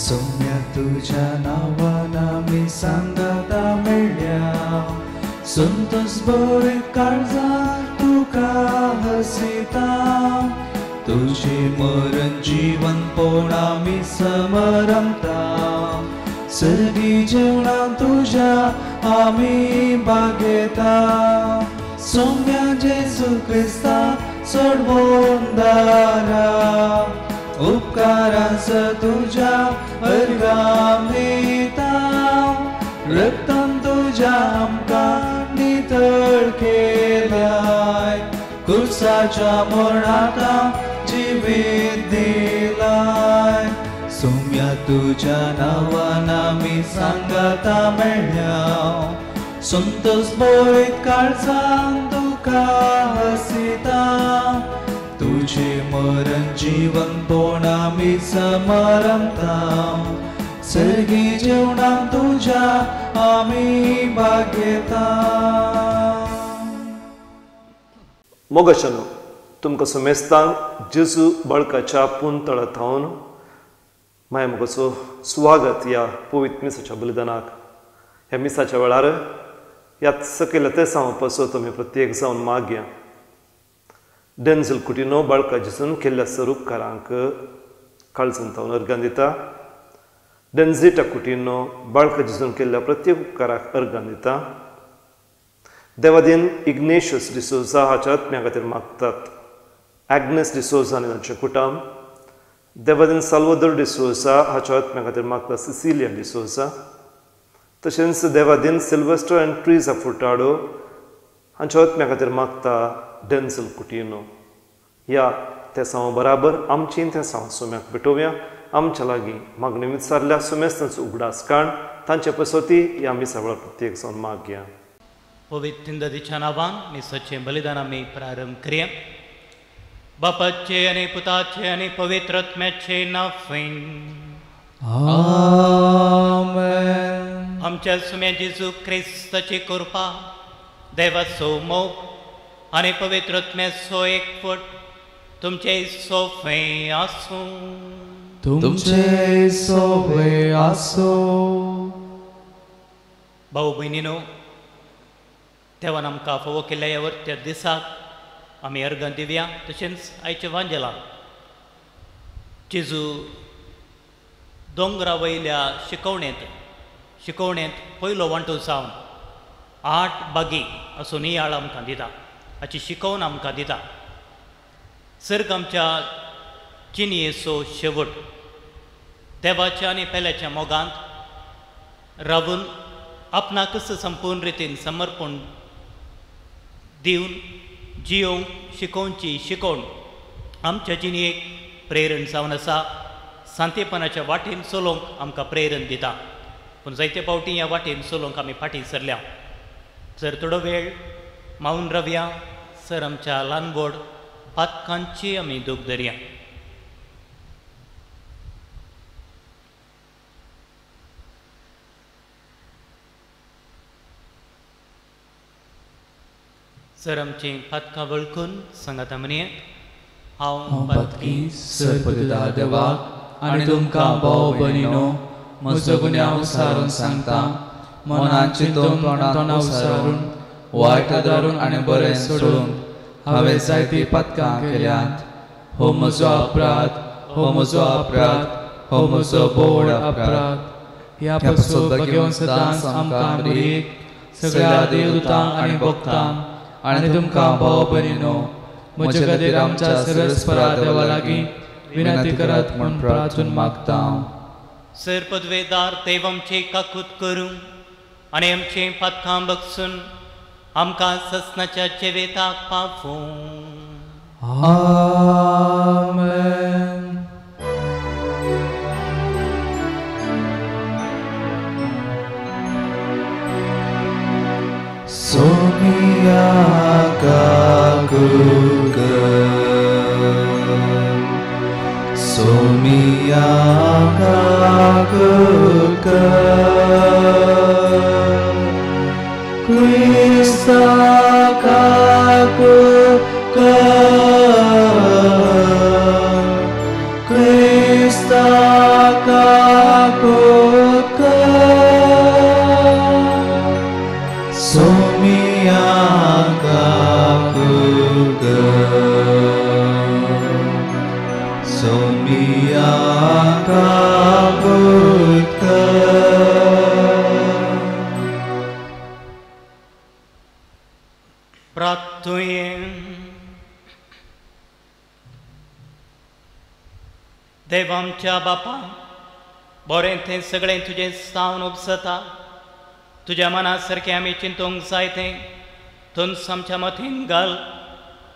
सोम्या तुज्या नांवान आमी सांगाता मेळ्ळ्या संतोष बरे काळजान तुका हसयता तुजें मरण जिवनपण आमी समरमता सर्गी जेवणां तुज्या आमी बागेता सोम्या जेजू क्रिस्ता सोडवून-दारा उपकारांस तुज्या अर्गां दिता रक्तान तुज्या आमकां नितळ केलाय कुर्साच्या मरणाक जिवीत दिलाय सोम्या तुज्या नांवान आमी सांगाता मेळ्ळ्या संतोष बळीत काळजान तुका हसयता तुजें मरण जिवनपण आमी समारंभता सर्गी जेवणां तुज्या आमी बागेता. मोगाशानो तुमकां सुमेस्तांक जेजू बाळकाच्या पुंतळा थावन माया मोगाचो स्वागत ह्या पवित्र मिसाच्या बलिदानाक. ह्या मिसाच्या वेळार ह्या सकयल्या तेसांव पासत तुमी प्रत्येक जावन मागया. डेन्झल कुटिनो बाळका जेजून केल्ल्या सरूपकारांक काळजान थावन अर्गां दिता. डेन्झिटा कुटिनो बाळका जेजून केल्ल्या प्रत्येक उपकाराक अर्गां दिता. देवादीन इग्नेशियस डिसोजा हाच्या आत्म्या खातीर मागतात. एग्नेस डिसोजा आनी तांचें कुटुंब. देवादीन साल्वादोर डिसोजा हाच्या आत्म्या खातीर मागता सिसिलिया डिसोजा. तशेंच देवादीन सिल्वेस्टर आनी ट्रिजा फुटाडो हांच्या आत्म्या खातीर मागता डेन्झल कुटिनो. ह्या तेसांव बराबर आमची तेसांव सोम्याक भेटोवया. आमच्या लागीं मागणी विचारल्या सुमेस्तांचो उगडास काण तांचे पसोती ह्या मिसा वेळार प्रत्येक जावन मागया. पवित्र नदीच्या नांवान मिसाचें बलिदान आमी प्रारंभ करया. बापाचे आनी पुताचे आनी पवित्र आत्म्याचे नांवान आमेन. आमच्या सुम्या जेजू क्रिस्ताची कृपा, देवाचो मोग आनी पवित्र आत्म्याचो एकवट तुमचे सोफे आसूं. तुमचे सोफे आसूं. भाऊ भयणीनो, देवान आमकां फावो केल्ल्या ह्या वर्त्या दिसाक आमी अर्गां दिवया. तशेंच आयच्या वांजेला जेजू दोंगरा वयल्या शिकोवणेंत पयलो वांटो जावन 8 बागी असो नियाळ आमकां दिता, हाची शिकोवण आमकां दिता. सर्ग आमच्या जिणयेचो शेवट देवाच्या आनी पेल्याच्या मोगांत रावून आपणाकच संपूर्ण रितीन समर्पण दिवन जियोवंक शिकोवची शिकोवण आमच्या जिणयेक प्रेरण जावन आसा. सांतेपणाच्या वाटेन चलोवंक आमकां प्रेरण दिता. पूण जायते फावटी ह्या वाटेन चलोवंक आमी फाटीं सरल्या. जर थोडो वेळ मावन रावया सर आमच्या ल्हान व्हड पातकांची आमी दूख धरया. सर आमची पातकां वळखून सांगाता म्हणये, हांव पातकी सरपदा देवाक आनी तुमकां भाव भयणीनो म्हजो गुन्यांव सारून सांगता. मनान चिंतून तोंडान उसारून वायट धरून आनी बरें सोडून हांवें जायतीं पातकां केल्यांत. हो म्हजो अपराध, हो म्हजो अपराध, हो म्हजो बोड अपराध. ह्या पासून भगेवन सदांच आमकां मरियेक, सगळ्या देवदूतांक आनी भक्तांक आनी तुमकां भाव भयणीनो म्हजे खातीर आमच्या सर्वेस्परा देवा लागीं विनंती करात म्हूण प्रार्थून मागता. सर पदवेदार देव आमची काकूत करूं आनी आमचीं पातकां बगसून आमकां ससनाच्या जिविताक पावूं. आमेन. सोमिया काकूत कर, सोमिया काकूत कर, क्रिस्ता काकूत कर, क्रिस्ता काकूत देव आमच्या बापा, बरें तें सगळें तुजें सावन उपसता. तुज्या मना सारकें आमी चिंतूंक जाय तें तूंच आमच्या मतीन घाल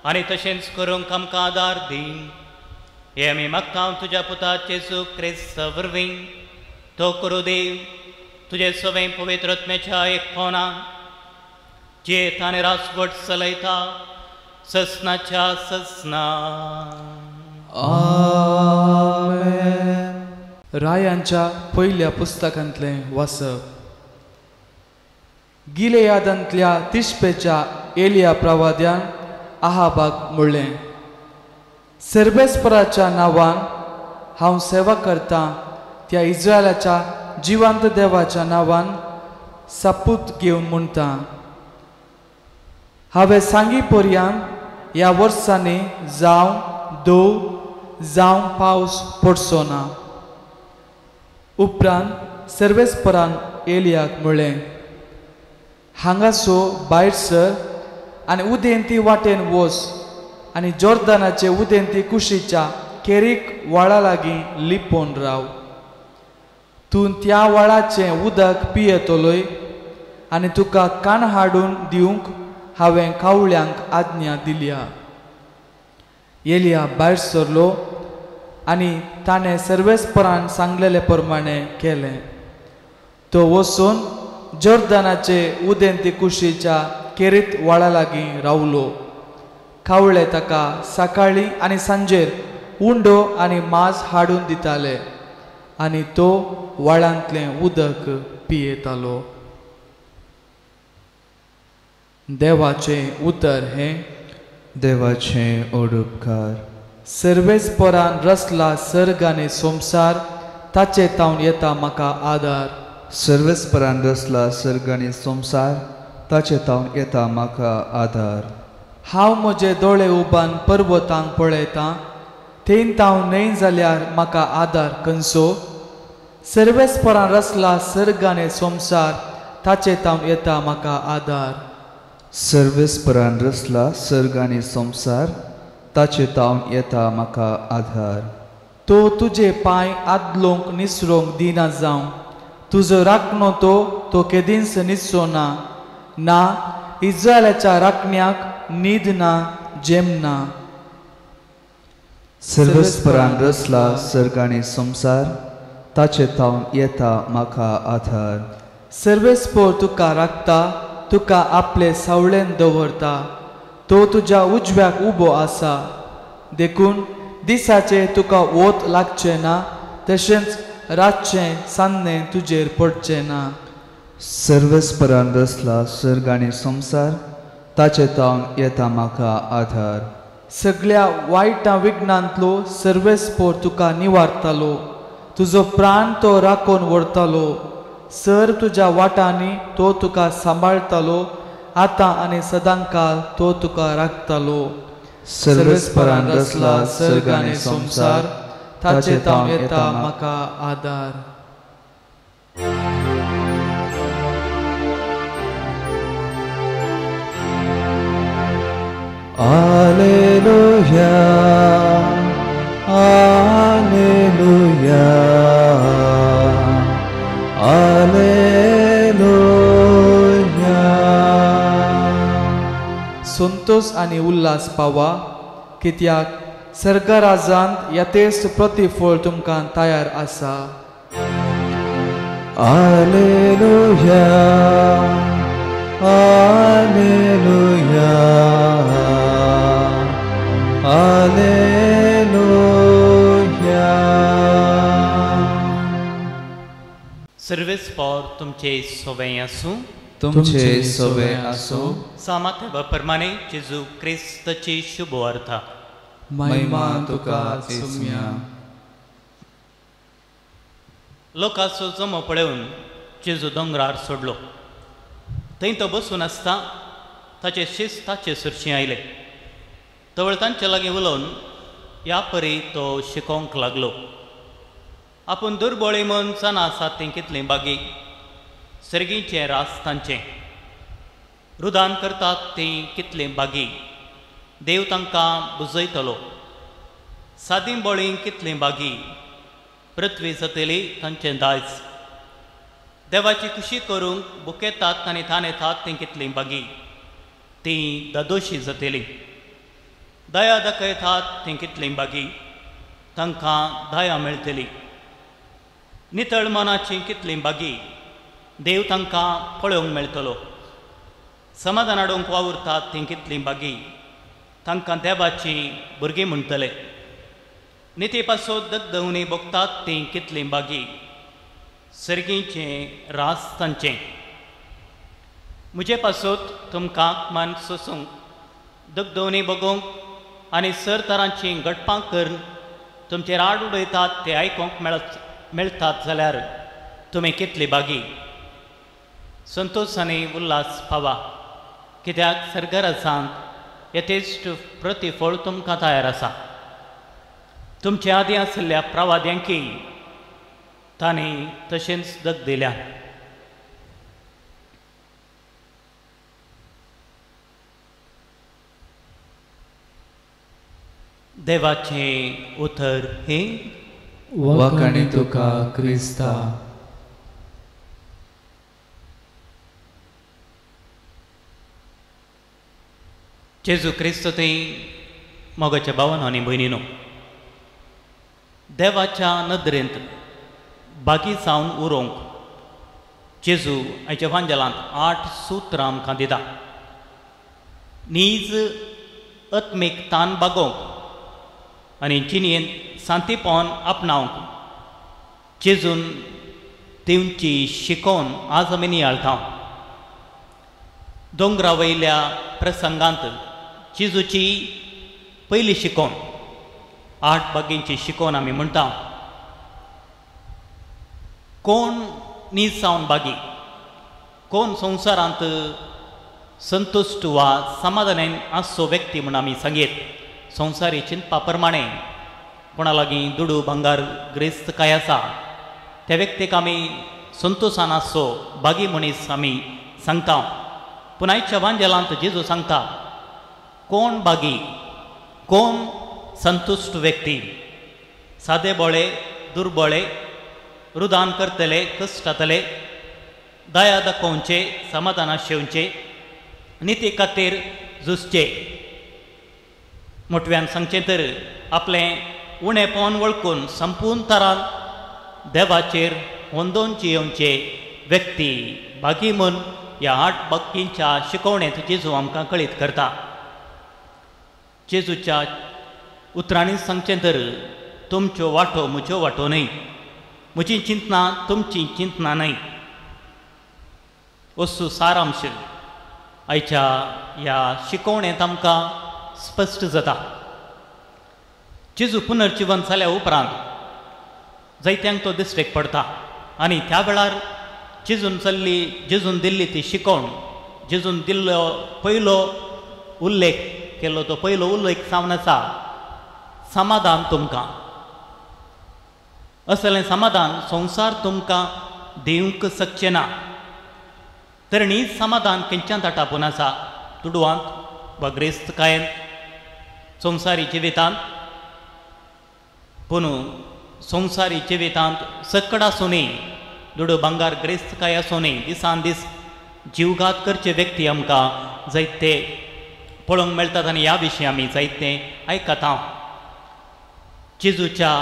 आनी तशेंच करूंक आमकां आदार दी. हे आमी मागता तुज्या पुता जेजू क्रिस्ता वरवीं. तो करूं देव तुजें सवें पवित्र आत्म्याच्या एकपणान जियेता आनी राजवट चलयता ससनाच्या ससना. आमेन. रायांच्या पयल्या पुस्तकांतलें वाचप. गिलेयादांतल्या तिश्पेच्या एलिया प्रवाद्यान आहाबाक म्हणलें, सर्वेस्पराच्या नांवान हांव सेवा करतां त्या इज्रायलाच्या जिवंत देवाच्या नांवान सपूत घेवन म्हणटा, हांवें सांगी पर्यंत ह्या वर्सांनी जावं दव जावं पावस पडचो ना. उपरांत सर्वेस्परान एलियाक म्हणलें, हांगासो भायर सर आनी उदेंती वाटेन वच आनी जॉर्दनाचे उदेंती कुशीच्या केरीक व्हाळा लागीं लिपोवन राव. तूं त्या व्हाळाचें उदक पियेतलोय आनी तुका कान हाडून दिवंक हांवें कावळ्यांक आज्ञा दिल्या. एलिया भायर सरलो आनी ताणें सर्वेस्परान सांगलेले प्रमाणें केलें. तो वचून जॉर्दनाचे उदेंती कुशीच्या केरीत व्हाळा लागीं रावलो. कावळे ताका सकाळीं आनी सांजेर उंडो आनी मांस हाडून दिताले आनी तो व्हाळांतलें उदक पियेतालो. देवाचें उतर हें. देवाचें ओडुपकार. सर्वेस्परान रचला सर्ग आनी संवसार, ताचे तावन येता म्हाका आदार. सर्वेस्परान रचला सर्ग आनी संवसार, ताचे तावन येता म्हाका आदार. हांव म्हजे दोळे उबान पर्वतांक पळयतां, थंय तावन न्हय जाल्यार म्हाका आदार खंयचो? सर्वेस्परान रचला सर्ग आनी संवसार, ताचे तावन येता म्हाका आदार. सर्वेस्परान रचला सर्ग आनी संवसार, ताचे तावन येता म्हाका आधार. तो तुजे पांय आदलोंक निसरोंक दिना जावं, तुजो राखणो तो तो केदींच निसचो ना. ना इज्रायलाच्या राखण्याक न्हीद ना जेम ना. सर्वेस्परान रचला सर्ग आनी संवसार, ताचे तावन येता म्हाका आधार. सर्वेस्पर तुका राखता, तुका आपले सावळेन दवरता. तो तुज्या उजव्याक उबो आसा, देखून दिसाचें तुका वत लागचें ना, तशेंच रातचें सान्नें तुजेर पडचें ना. सर्वेस्परान रचला सर्ग आनी संवसार, ताचे तावन येता म्हाका आधार. सगळ्या वायटा विघ्नांतलो सर्वेस्पर तुका निवारतालो, तुजो प्राण तो राखून व्हरतालो. सर तुज्या वाटांनी तो तुका सांबाळटालो, आतां आनी सदांकाळ तो तुका राखतालो. सर्वेस्परान रचला सर्ग आनी संवसार, ताचे तावन येता म्हाका आदार. Alleluia, Alleluia, Alleluia. संतोष आनी उल्हास पावा, कित्याक सर्गराजांत यथेस्त प्रतिफळ तुमकां तयार आसा. Alleluia, Alleluia, Alleluia. सर्वेस्पर तुमचे सोवे आसूं. तुमचे सोवे आसूं. सामात्या प्रमाणे जेजू क्रिस्ताची शुभवार्ता. महिमा तुका येसुया. लोकांचो जमो पळोवन जेजू दोंगरार सोडलो. थंय तो बसून आसता ताचे शिस्त ताचे सरशीं आयले. तवळ तांचे लागीं उलोवन ह्या परी तो शिकोवंक लागलो. आपूण दुर्बळी म्हूण जाणा आसात तीं कितलीं बागी, सर्गीचें रास तांचें रुदान करतात तीं कितलीं बागी, देव तांकां बुजयतलो. सादी बळीं कितलीं बागी, पृथ्वी जातली तांचें दायज. देवाची खुशी करूंक बुकेतात आनी थानेतात तीं कितलीं बागी, तीं दादोशी जातली. दया दाखयतात तीं कितलीं बागी, तांकां दया मेळटली. नितळ मनाचीं कितलीं बागी, देव तांकां पळोवंक मेळटलो. समाधान हाडूंक वावुरतात तीं कितलीं बागी, तांकां देवाचीं भुरगीं म्हणटले. निती पासून दगदवणी भोगतात तीं कितलीं बागी, सर्गीचें रास तांचें. म्हजे पासत तुमकां मान सोसूंक, दगदवणी भोगोवंक आनी सर तरांचीं घडपां करून तुमचेर आड उडयतात ते आयकूंक मेळटात जाल्यार तुमी कितली बागी. संतोश आनी उल्हास पावा, कित्याक सर्गराजांत यथेश्ट प्रतिफळ तुमकां तयार आसा. तुमचे आदीं आशिल्ल्या प्रवाद्यांकी तांणी तशेंच दग दिल्या. देवाचें उतर हें. वाखाणी तुका क्रिस्ता. जेजू क्रिस्त थंय मोगाच्या भावान आनी भयणीनो, देवाच्या नदरेंत बागी जावन उरोवंक जेजू आयच्या वांजेलांत 8 सुत्रां आमकां दिता. नीज आत्मीक तान बागोवंक आनी जिणेंत शांतीपण आपणावंक जेजून दिवची शिकोवन आज आमी नियाळटा. दोंगरा वयल्या प्रसंगांत जेजूची पयली शिकोवन, 8 बागींची शिकोवन आमी म्हणटा. कोण नीज जावन बागी, कोण संवसारांत संतुश्ट वा समाधानान आसचो व्यक्ती म्हूण आमी सांगयत. संवसारी चिंतपा प्रमाणे कोणा लागीं दुडू भांगार ग्रेस्त काय आसा त्या व्यक्तीक आमी संतोशान आसचो बागी मनीस आमी सांगता. पूण आयच्या वांजेलांत जेजू सांगता कोण बागी, कोण संतुश्ट व्यक्ती, सादे बोळे दुर्बळे, रुदान करतले, कश्टातले, दया दाखोवचे, समाधाना शेवचे, निती खातीर झुजचे. मोटव्यान सांगचें तर आपलें उणेपण वळखून संपूर्ण तरान देवाचेर होंदोवन जियेवचे व्यक्ती बागी म्हूण ह्या 8 बाकींच्या शिकवणेंत जेजू आमकां कळीत करता. जेजूच्या उतरांनी सांगचें तर तुमच्यो वांटो म्हज्यो वांटो न्हय, म्हजीं चिंतनां तुमचीं चिंतनां न्हय. वस्तू सारांश आयच्या ह्या शिकवणेंत आमकां स्पश्ट जाता. जेजू पुनर्जिवन जाल्या उपरांत जायत्यांक तो दिश्टीक पडटा आनी त्या वेळार जेजून चल्ली, जेजून दिल्ली ती शिकवण, जेजून दिल्लो पयलो उल्लेख केल्लो तो पयलो उल्लेख जावन आसा समाधान तुमकां. असलें समाधान संवसार तुमकां दिवंक शकचें ना. तर नीज समाधान खंयच्यान आटापून आसा? दुडवांत वा ग्रेस्तकायेंत, संवसारी जिवितांत. पूण संवसारी जिवितांत सकड आसुनूय, दुडू भांगार ग्रेस्तकाय आसुनूय दिसान दीस जीवघात करचे व्यक्ती आमकां जायते पळोवंक मेळटात आनी ह्या विशीं आमी जायते आयकता. जेजूच्या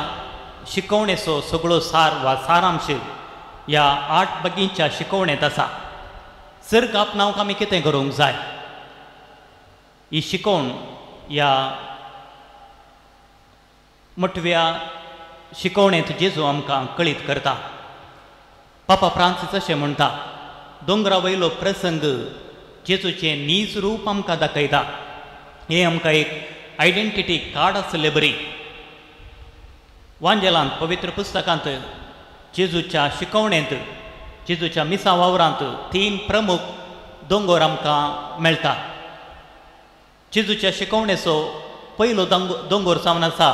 शिकवणेचो सगळो सार वा सारांश ह्या 8 बागींच्या शिकवणेंत आसा. सर्ग आपणावंक आमी कितें करूंक जाय ही शिकवण ह्या मोटव्या शिकवणेंत जेजू आमकां कळीत करता. पापा फ्रांसीस अशें म्हणटा, दोंगरा वयलो प्रसंग जेजूचें नीज रूप आमकां दाखयता. हें आमकां एक आयडेंटिटी कार्ड आसलें बरी. वांजेलांत पवित्र पुस्तकांत जेजूच्या शिकवणेंत, जेजूच्या मिसा वावरांत 3 प्रमुख दोंगर आमकां मेळटा. जेजूच्या शिकवणेचो पयलो दोंगर जावन आसा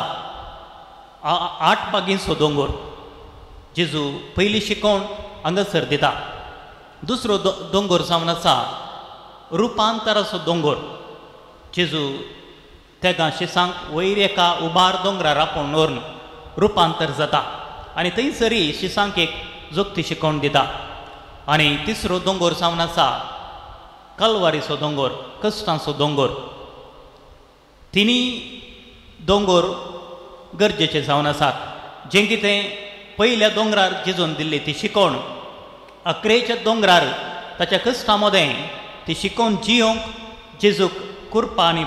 8 बागींचो दोंगर. जेजू पयली शिकवण हांगासर दिता. दुसरो दोंगर जावन आसा रुपांतराचो दोंगर. जेजू तेगां शिसांक वयर एका उबार दोंगरार आपोवन व्हरून रुपांतर जाता. आनी थंयसरी शिसांक एक जोगती शिकोवन दिता. आनी तिसरो दोंगोर जावन आसा कलवारीचो दोंगोर, कश्टांचो दोंगोर. तिनी दोंगोर गरजेचे जावन आसात. जें कितें पयल्या दोंगरार जेजून दिल्ली ती शिकोवण अकरेच्या दोंगरार ताच्या कश्टां मदें ती शिकोवन जियोंक जेजूक कुरपा आनी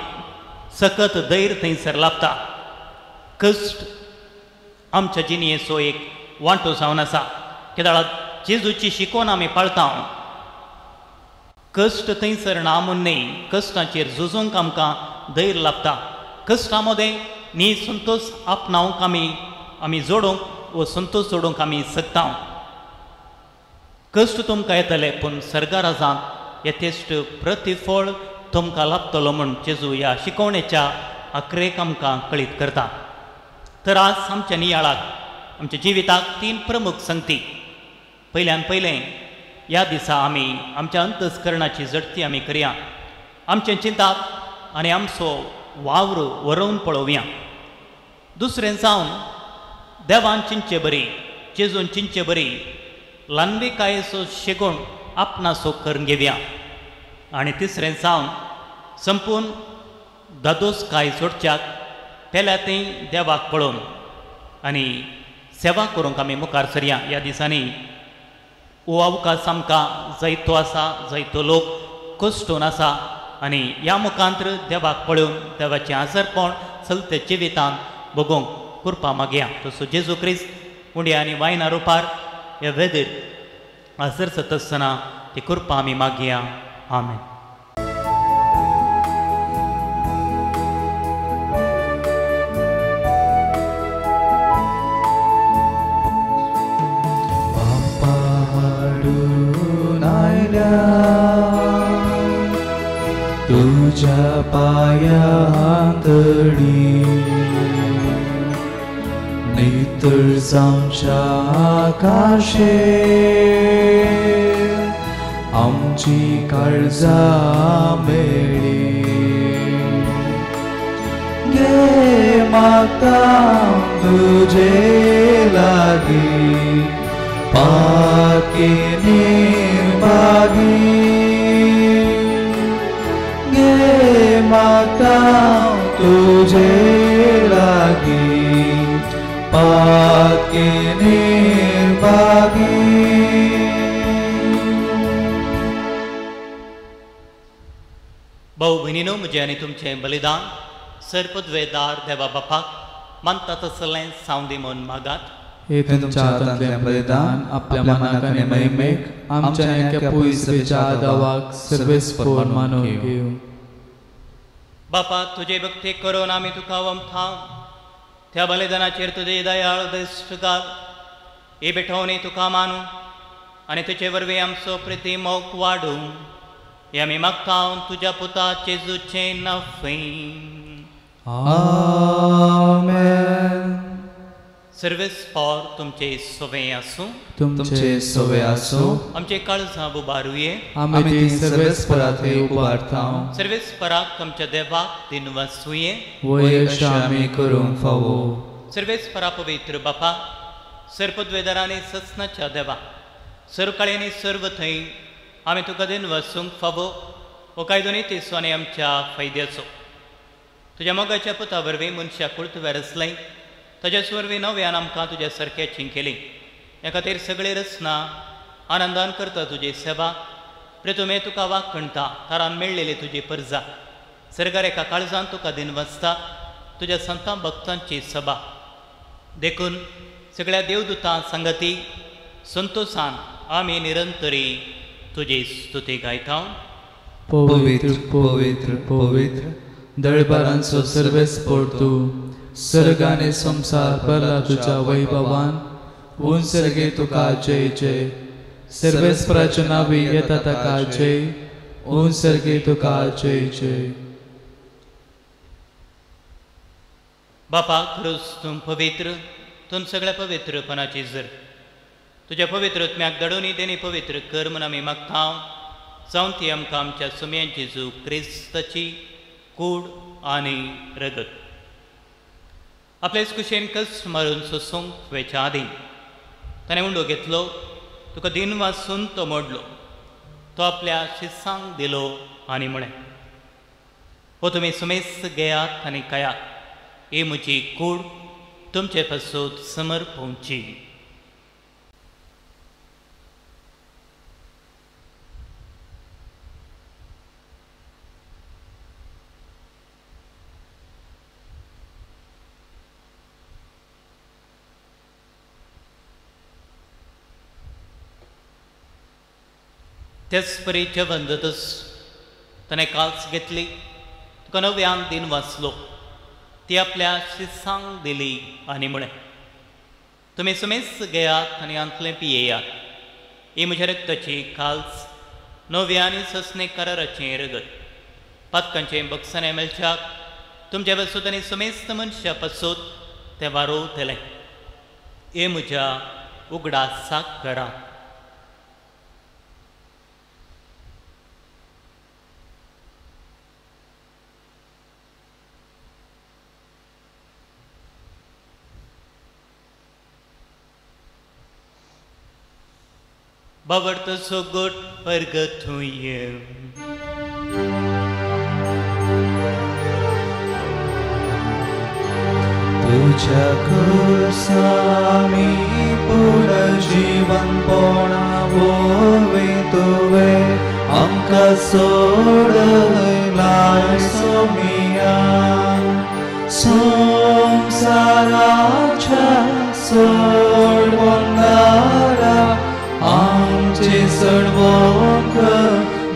सकत धैर्य थंयसर लाभता. कश्ट आमच्या जिणेचो एक वांटो जावन आसा. कित्याक जेजूची शिकोवन आमी पाळता. कश्ट थंयसर ना म्हूण न्हय, कश्टांचेर झुजूंक आमकां धैर्य लाभता. कश्टां मदें न्ही संतोश आपणावंक आमी जोडूंक वो संतोश जोडूंक आमी शकता. कश्ट तुमकां येतले पूण सर्गाराजांत यथेश्ट प्रतिफळ तुमकां लाभतलो म्हूण जेजू ह्या शिकोवणेच्या अकरेक आमकां कळीत करता. तर आज आमच्या नियाळाक आमच्या जिविताक तीन प्रमुख संगती. पयल्यान पयलें ह्या दिसा आमी आमच्या अंतस्करणाची झडती आमी करया, आमचें चिंताप आनी आमचो वावर वरोवन पळोवया. दुसरें जावन देवान चिंतचे बरी, जेजून चिंतचे बरी ल्हानविकायेचो शेगूण आपणासो करून घेवया. आनी तिसरें जावन संपूर्ण दादोसकाय जोडच्याक पेल्या थंय देवाक पळोवन आनी सेवा करूंक आमी मुखार सरया. ह्या दिसांनी हो अवकाश आमकां जायतो आसा, जायतो लोक कश्टून आसा आनी ह्या मुखांत्र देवाक पळोवन देवाचें आसरपण चलते जिवितांत भोगोवंक कृपा मागया. तसो जेजू क्रिस्त उंड्या आनी वायना रुपार ह्या वेदीर हाजर जाता आसतना ती कृपा आमी मागया. आमेन. तुझ्या पायांतडी नितळ जावच्या आकाशे आमची काळजां मेळ्ळी. गे मागता तुजे लागीं पाके निर्भागी, गे मागता तुजे लागीं पाके निर्भागी. भाऊ भयणीनो, म्हजें आनी तुमचें बलिदान सर्पद्वेदार देवा बापाक मानता तसलें सावंदी म्हूण मागात. हे तुमच्या हातांतलें बलिदान आपल्या मनाक आनी महिमेक आमच्या एका पयसच्या दावाक सर्वेस्पोर मानून घेवं. बापा, तुजे भक्ती करून आमी तुका वमथा त्या बलिदानाचेर तुजे दयाळ दिश्ट घाल. ही भेटवणी तुका मानू आनी तुजे वरवीं आमचो प्रिती मोग वाडूं हे आमी मागता तुज्या पुता जेजूचें नांव. आमेन. सर्वेस्पोर तुमचे सवे आसूं, तुमचे सवे आसूं. आमचे काळजां उबारुये, आमी ती सर्वेस्पराथे उबारता. सर्वेस्पराक आमच्या देवाक दिनवासुये, वय अशें आमी करूंक फावो. सर्वेस्परा पवित्र बापा, सर्पद्वेदरांनी ससनाच्या देवा, सर्वकाळ्यांनी सर्व थंय आमी तुका दिनवासूंक फावो. हो कायदो नीतीचो आनी आमच्या फायद्याचो. तुज्या मोगाच्या पुता वरवीं मनशाक कुळतुव्यार आसलें, ताज्याच वरवीं नव्यान आमकां तुज्या सारक्याची केली. ह्या खातीर सगळी रचना आनंदान करता तुजी सेवा. प्रितुमे तुका वाखणटा, थारान मेळ्ळेली तुजी परजा. सर्गार एका काळजान तुका दिनवासता तुज्या संतां भक्तांची सभा. देखून सगळ्या देवदूतां संगती संतोषान आमी निरंतरी तुजी स्तुती गायता. पवित्र पवित्र पवित्र दळबारांचो सर्वेस्पोर तूं, सर्ग आनी संवसार भरला तुज्या वैभवान. उंच सर्गे तुका जय जय, सर्वेस्पराच्या नांवी येता ताका जय. उंच सर्गे तुका जय जय. बापा, क्रूस तूं पवित्र, तूं सगळ्या पवित्रपणाची जर तुज्या पवित्र आत्म्याक दडोनी देणी पवित्र कर म्हूण आमी मागता. जावन ती आमकां आमच्या सुम्यां जेजू क्रिस्ताची कूड आनी रगत आपलेच कुशेन कश्ट मारून सोसूंक वेच्या आदीं ताणें उंडो घेतलो, तुका दिन वासून तो मोडलो, तो आपल्या शिसांक दिलो आनी म्हळें, हो तुमी सुमेस घेयात आनी खायात, ही म्हजी कूड तुमचे पासून समर्पोवची. तेच परी जेवण जातच ताणें काल्स घेतली, तुका नव्यान दिन वाचलो, ती आपल्या शिसांक दिली आनी म्हळें, तुमी सुमेस घेयात आनी हांतलें पियेयात, ही म्हज्या रक्ताची काल्स, नव्या आनी ससने कराराचें रगत, पातकांचें बक्षाणें मेळच्याक तुमच्या पासून आनी सुमेस्त मनशा पासून तें वारोवतलें. हे म्हज्या उगडासाक करा. बाबर्त सोगोट परगतूय तुझ्या कुसामी पुनर्जीवनपणा वरवीं तुवें आमकां सोडयलाय सोमिया, संवसाराच्या सोडवणारा आमचे सडवंक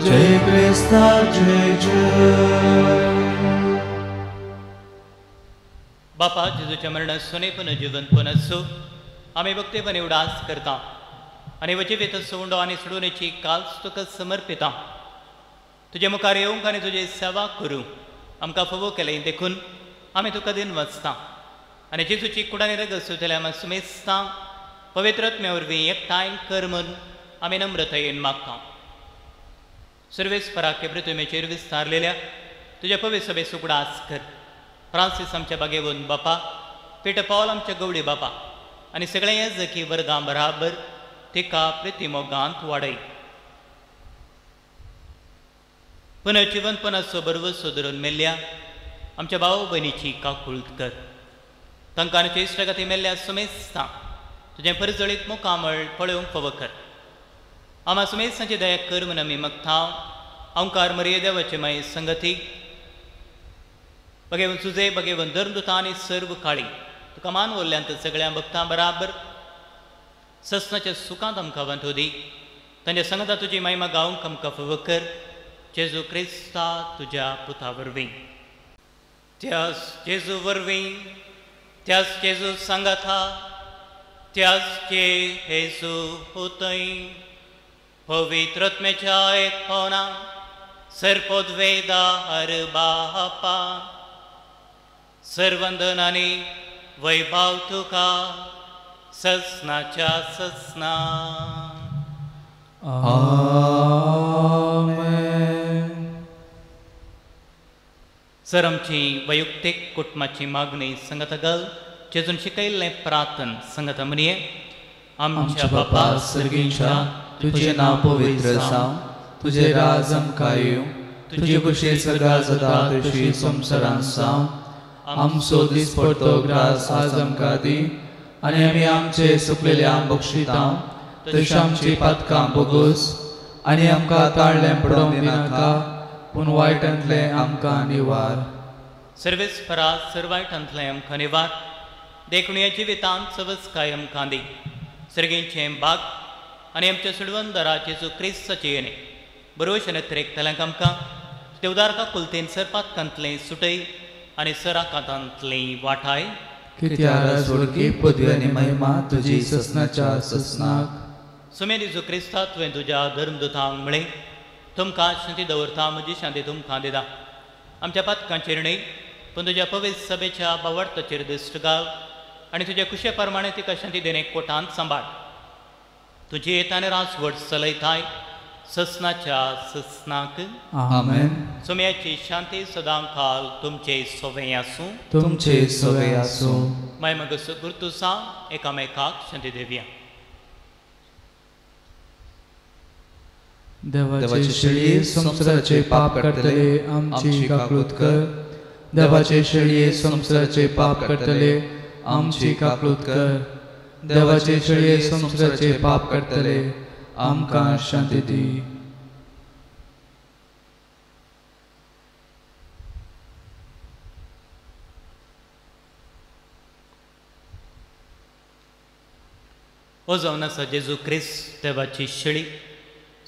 जय क्रिस्ता जय जय. बापा जेजूच्या मरणात सोने पुनर्जीवनपण आसूं आमी भक्तेपण उडास करता आनी वजिवेत उंडो आनी सोडवणेची काल्स तुका समर्पिता. तुजे मुखार येवंक आनी तुजी सेवा करूंक आमकां फावो केलें देखून आमी तुका दिन वाचता आनी जेजूची कुडानी रगत सुतल्या आमी सुमेस्ता पवित्र आत्म्या वरवीं एकठांय कर म्हूण आमी नम्रतायेन मागता. सर्वेस्पराके पृथ्वीचेर विस्तारलेल्या तुज्या पवित्र सभेचो उगडास कर. फ्रांसीस आमच्या बागेवन बापा, पीटर पावल आमच्या गवळी बापा आनी सगळे याजकी वर्गां बराबर तिका प्रितीमोगांत वाडय. पुनर्जिवनपणाचो बरवसो धरून मेल्ल्या आमच्या भाव भयणीची काकूळत कर. तांकां आनी इश्टागती मेल्ल्या सुमेस्ता तुजें परजळीत मुखामळ पळोवंक फावो कर. आमा सुमेस्तांची दया कर म्हूण आमी मागता. ओंकार मरिये देवाचे माये संगती बगेवन सुजे बगेवन धर्मदुतां आनी सर्व काळी तुका मान वरल्यांत सगळ्या भक्तां बराबर ससनाच्या सुखांत आमकां वांटो दी. तांच्या संगता तुजी महिमा गावंक आमकां फावो कर. जेजू क्रिस्ता तुज्या पुता वरवीं, त्याच जेजू वरवीं, त्याच जेजू सांगाता, त्याच जे हेजू होतय पवित्र आत्म्याच्या एकपणा सर्पोद्वेदा हर बापा सर्वंदन आनी वैभव तुका ससनाच्या ससना. आमेन. सर आमची वैयक्तीक कुटुंबाची मागणी संगता घाल जेजून शिकयल्लें प्रार्थन संगता म्हणये. आमच्या बापा सर्गींच्या, तुजें नांव पवित्र जावं, तुजें राज आमकां येवं, तुजी खुशी स्वर्गार जाता तशी संवसारांत जावं. आमचो दिसपडतो ग्रास आज आमकां दी आनी आमी आमचे सुकलेल्यांक बक्षिता तशी आमची पातकां बोगोस आनी आमकां ताळ्ळें पडोवंक दिनाका, पूण वायटांतलें आमकां निवार. सर्वेस्परा सर्वायटांतलें आमकां निवार. देखून ह्या जिवितांत सवस्काय आमकां दी. सर्गींचें बाग आनी आमच्या सुडवंदरा जेजू क्रिस्ताचें येणें बरोवशें नत्रेक आमकां ते उदारका कुलतेन सरपातकांतलें सुटय आनी सराकातांतलें वाठाय. कित्याक स्वर्गी पदवी आनी महिमा तुजी ससनाच्या ससनाक. सुमे जेजू क्रिस्ता तुवें तुज्या धर्मदुतांक म्हळें, तुमकां शांती दवरता, म्हजी शांती तुमकां दिता. आमच्या पातकांचेर न्हय पूण तुज्या पवित्र सभेच्या बावडताचेर दिश्ट घाल आनी तुज्या खुशे प्रमाणे तिका शांती देणे कोटांत सांबाळ. तुजी येताने राजवट चलयताय ससनाच्या ससनाक. आमेन. सोम्याची शांती सदां काल तुमचे सोवे आसूं. तुमचे सोवे आसूं. माय मग गुर्तुसा एकामेकाक शांती देवया. देवाचे शेळये संवसाराचे पाप काडटले आमची काकळूत कर. देवाचे शेळये संवसाराचे पाप काडटले आमची काकळूत कर. देवाचे शेळये संवसाराचे पाप काडटले आमकां शांती दी. हो जावन आसा जेजू क्रिस्त देवाची शेळी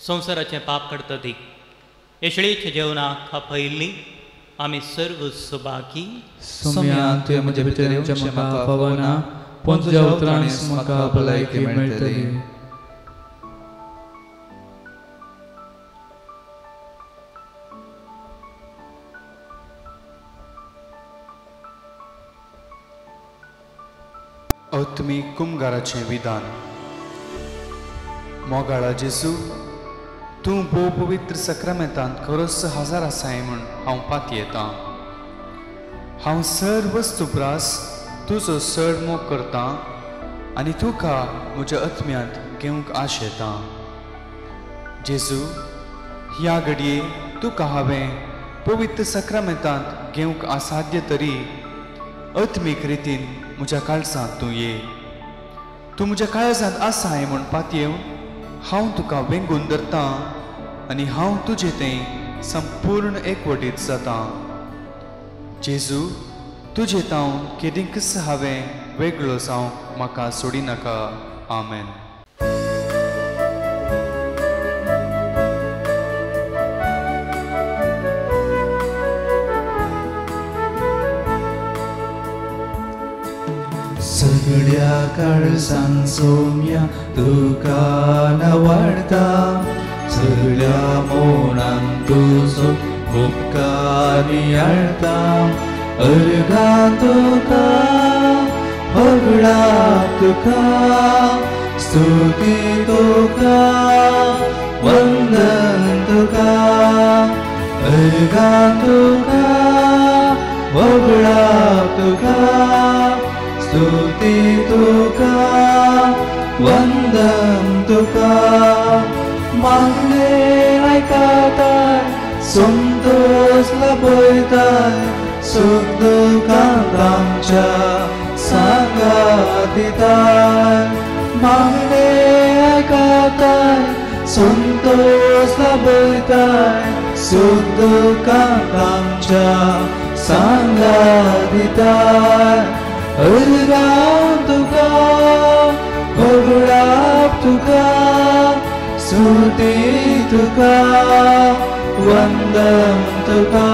संवसाराचें पाप काडटा ती. हे शेळयेच्या जेवणाक खापयल्ली आमी सर्व सुभागी. सोम्या तुवें म्हजे भितर येवचें म्हाका फावना, पूण तुज्या उतरांनीच म्हाका भलायकी मेळटली. आत्मीक कुमगाराचें विधान. मोगाळा जेजू, तूं भोव पवित्र सक्रामेंतांत खरोच हजार आसाय म्हूण हांव पातयेतां. हांव सर्व वस्तू प्रास तुजो चड मोग करतां आनी तुका म्हज्या आत्म्यांत घेवंक आशेतां. जेजू, ह्या घडये तुका हांवें पवित्र सक्रामेंतांत घेवंक असाध्य तरी आत्मीक रितीन म्हज्या काळजांत तूं ये. तूं म्हज्या काळजांत आसाय म्हूण पातयेवन हांव तुका वेंगून धरतां आनी हांव तुजें तें संपूर्ण एकवटीत जातां. जेजू, तुजें तावन केदींकच हांवें वेगळो जावंक म्हाका सोडिनाका. आमेन. सगळ्या काळजान सोम्या तुका नवाडता, सगळ्या मोनान तुजो उपकार नियाळता. अर्घां तुका होगडाप तुका, स्तुती तुका, वंदन तुका. अर्घां तुका होगडाप तुका, स्तुती तुका, वंदन तुका. मागणे आयकताय, संतोष लभयताय, सुख दुखांत आमच्या सांगात दिताय. मागणे आयकताय, संतोष लभयताय, सुख दुखांत आमच्या सांगात दिताय. अर्घां तुका होगडाप तुका, स्तुती तुका, वंदन तुका.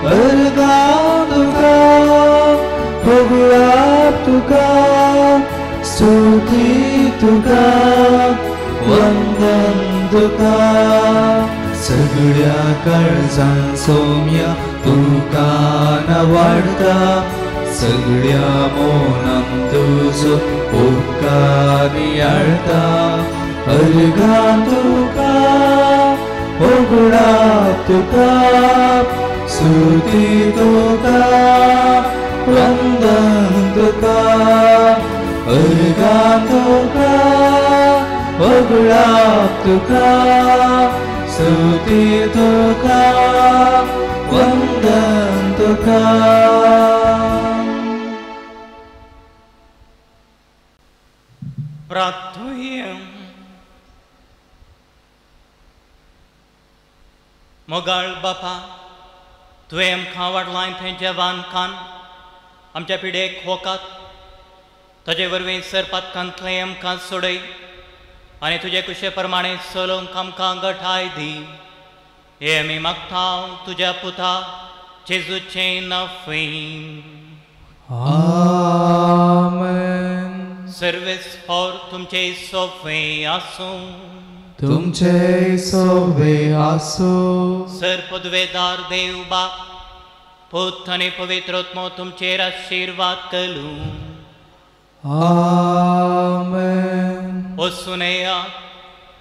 अर्घां तुका होगडाप तुका, स्तुती तुका, वंदन तुका. सगळ्या काळजान सोम्या तुका नवाडता, सगळ्या मोनान तुजो उपकार नियाळता. अर्घां तुका होगडाप तुका, स्तुती तुका, वंदन तुका. अर्घां तुका होगडाप तुका, स्तुती तुका, वंदन तुका. प्रार्थुया. मोगाळ बापा, तुवें आमकां वाडलाय थंय जेवान खान आमच्या पिडेक होकात, ताजे वरवीं सरपातकांतलें आमकां सोडय आनी तुजे कुशे प्रमाणे चलोवंक आमकां गठाय दी. हे आमी मागता तुज्या पुता जेजूचें नांव. आमेन. सर्वेस्पोर तुमचे सोफे आसूं. तुमचे सोवे आसूं. सर पदवेदार देव बाप, पूत आनी पवित्र आत्मो तुमचेर आशिर्वाद करूं. आमेन. वचून येया,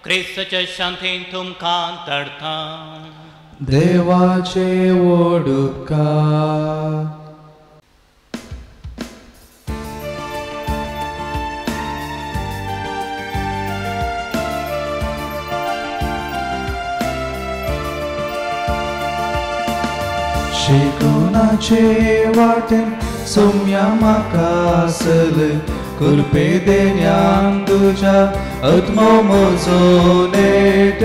क्रिस्ताच्या शांतीन तुमकां धाडटा. देवाचे व्हड उपकार. शिकुनाचे वाटेन सोम्या म्हाका सलय कृपे देण्यान तुज्या आत्मो म्हजो नेट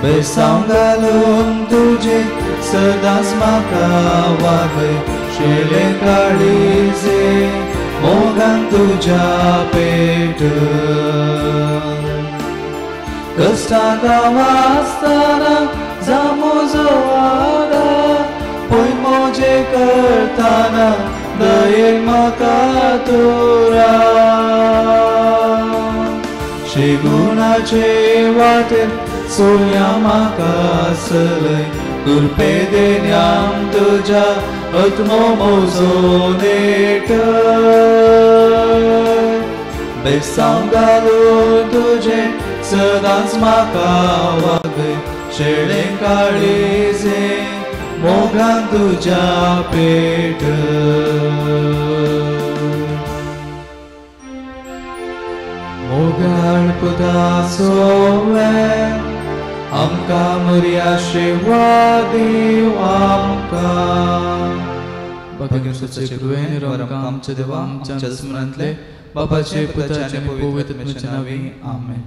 बेसांव घालून तुजें सदांच म्हाका वागय शेळें काळीजे मोगान तुज्या पेट कश्टांत आसतना जावं म्हजो आदार पळय म्हजें करतना दयेन म्हाका तूं शिगुणाचे वाटेन सोम्या म्हाका सलय कृपे देण्यान तुज्या आत्मो म्हजो नेट बेसांव घालून तुजें सदांच म्हाका वागय शेळें काळीजे मोगान तुज्या पेट मोगाळ पुता सोवे आमकां मोरया शेवा दीव आमकां. बाबा कृपेन आमच्या देवा आमच्या स्मरणांतले बाबाचे पुताचे आनी पवित्र आत्म्याच्या नांवी आमेन.